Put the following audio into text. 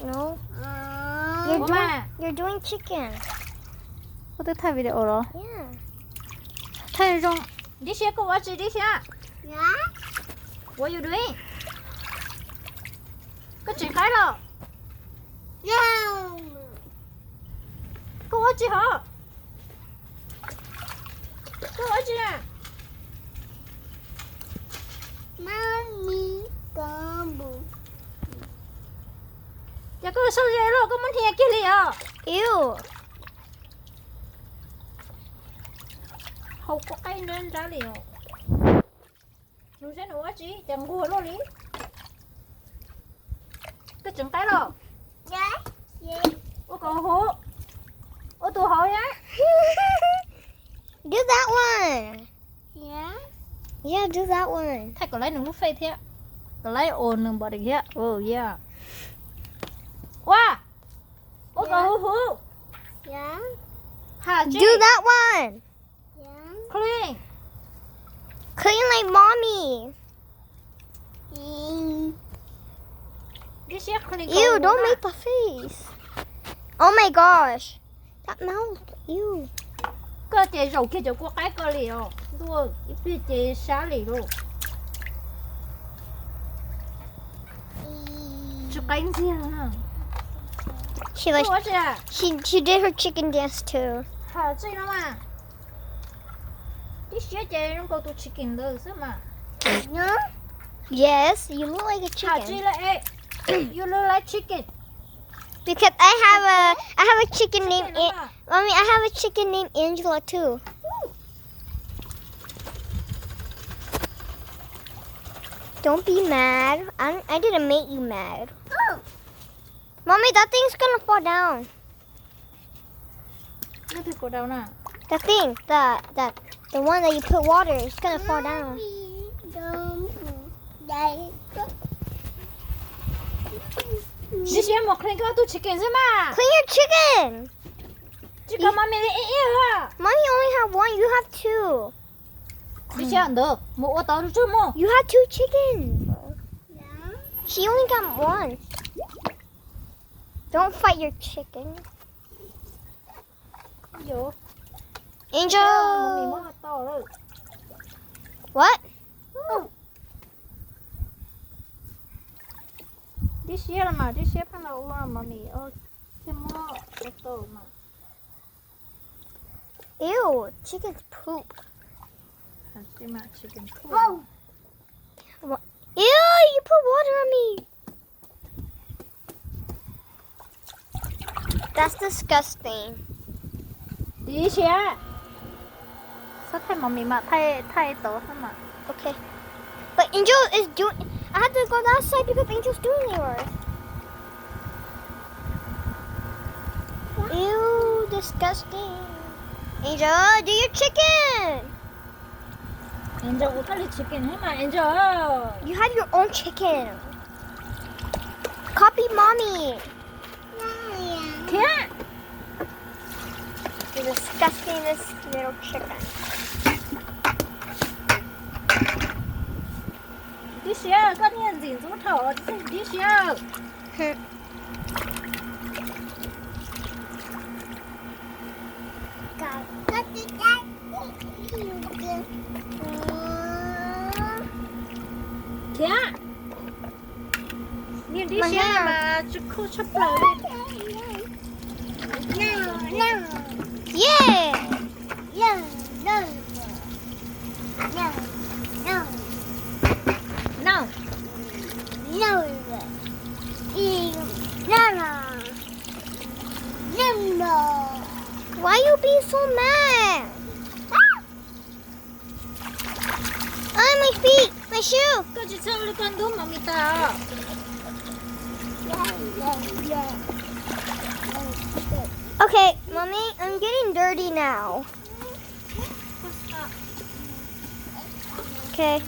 No. You're doing, you're doing chicken. Koj twb thaij video los? Yeah. Thaij zoo. Dib Siab, koj ua tsi Dib Siab? What you doing? Koj tseem qaib los? Koj ua tsi hov? Koj ua tsi na? Ces koj sau ze los koj muab hnia kiag li os. Ew. Hau kua qaib nrab nrab li os. Nug saib nws ua tsi cas nquag luaj li. Koj tseem qaib los? Ua kom huv, ua tus hauv na. Do that one. Yeah, do that one. Thaij kom laib nws lub face thiab, kom laib ua nws body thiab. Oh yeah. Ua, ua kom huv huv. Do that one. Clean. Clean like mommy. Dib Siab, clean. Ew, don't make the face. Oh my gosh. That mouth. Ew. Koj ces zaum kiag cov kua qaib koj li os. Ntuj, ib pliag ces sab li lauj. Tsis qaib ntxiag. She, she, she did her chicken dance too. Tsis no mas. Dib Siab ces zoo nkaus tus chicken ntawd xwb mas. Yes, you look like a chicken. Tsis li, you look like chicken. Because I have a, I have a chicken named, Mommy, I have a chicken named Angela too. Don't be mad. I, I didn't make you mad. Mommy, that thing's gonna fall down. Leej twg kov daus na? The thing, the, the, the one that you put water, it's gonna fall down. Dib Siab, mus clean koj tus chicken xwb mas. Clean your chicken. Tsis kom Mommy li ib ib. Mommy only have one, you have two. Dib Siab, ntawd mus ua tau tsuag mus. You have two chickens. She only got one. Don't fight your chicken. Angel. What? Dib Siab los mas, Dib Siab pheej los ua Mommy thiaj muab ua tau mas. Ew, chickens poop. Ew, you put water on me. That's disgusting. Dib Siab, txhob thaij Mommy mas, thaij, thaij tod xwb mas. Okay. But Angel is doing, I have to go that side because Angel's doing yours. Ew, disgusting. Angel, do your chicken. Angel, ua koj li chicken thiab mas Angel. You have your own chicken. Copy mommy. Khiav. You're disgusting, this little chicken. Dib Siab, koj niag ntxim ntxub dhau, Dib Siab. Khiav. Niag Dib Siab mas tsis khuj tshaj plaws li. Yeah. No. Why you being so mad? Ah, my feet, my shoe. Koj tsis txhob ua li koj ntub Mommy tas. Okay, Mommy, I'm getting dirty now. Okay.